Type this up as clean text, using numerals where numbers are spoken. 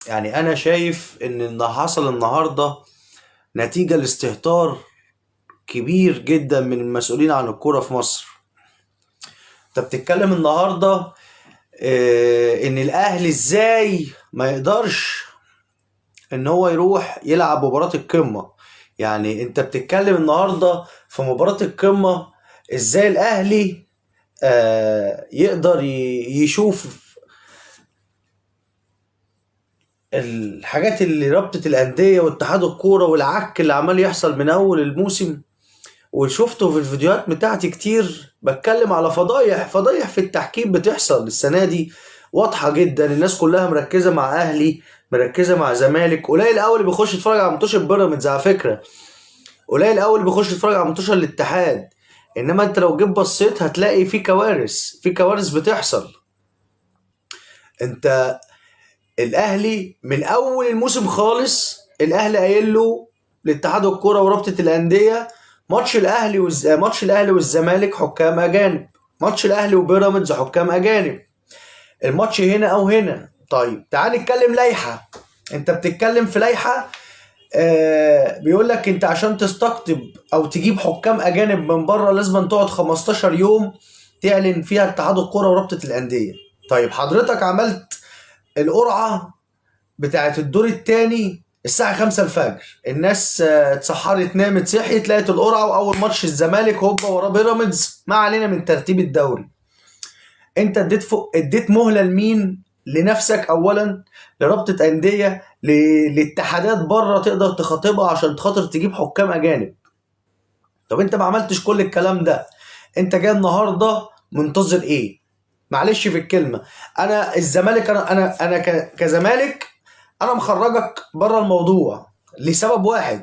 يعني انا شايف ان اللي حصل النهارده نتيجة لاستهتار كبير جدا من المسؤولين عن الكورة في مصر. انت بتتكلم النهارده ان الاهلي ازاي ما يقدرش ان هو يروح يلعب مباراة القمة. يعني انت بتتكلم النهارده في مباراة القمة، ازاي الاهلي يقدر يشوف الحاجات اللي ربطت الأندية واتحاد الكورة والعك اللي عمال يحصل من أول الموسم. وشفته في الفيديوهات بتاعتي كتير بتكلم على فضايح فضايح في التحكيم بتحصل السنة دي، واضحة جدا. الناس كلها مركزة مع أهلي، مركزة مع زمالك، قليل أوي اللي بيخش يتفرج على ماتش بيراميدز على فكرة، قليل أوي اللي بيخش يتفرج على ماتش الاتحاد. إنما أنت لو جيت بصيت هتلاقي في كوارث، في كوارث بتحصل. أنت الاهلي من اول الموسم خالص الاهلي قايل له لاتحاد الكورة ورابطه الاندية ماتش الاهلي والزمالك حكام اجانب، ماتش الاهلي وبيراميدز حكام اجانب، الماتش هنا او هنا. طيب تعال نتكلم لائحة. انت بتتكلم في لائحة بيقول لك انت عشان تستقطب او تجيب حكام اجانب من بره لازم تقعد 15 يوم تعلن فيها اتحاد الكورة ورابطه الاندية. طيب حضرتك عملت القرعة بتاعت الدور الثاني الساعة 5 الفجر، الناس اتسحرت نامت صحيت لقت القرعة، وأول ماتش الزمالك هوبا وراه بيراميدز. ما علينا من ترتيب الدوري، أنت اديت فوق، اديت مهلة لمين؟ لنفسك أولا، لرابطة أندية، لاتحادات بره تقدر تخاطبها عشان خاطر تجيب حكام أجانب. طب أنت ما عملتش كل الكلام ده، أنت جاي النهارده منتظر إيه؟ معلش في الكلمة، انا الزمالك انا كزمالك انا مخرجك بره الموضوع لسبب واحد.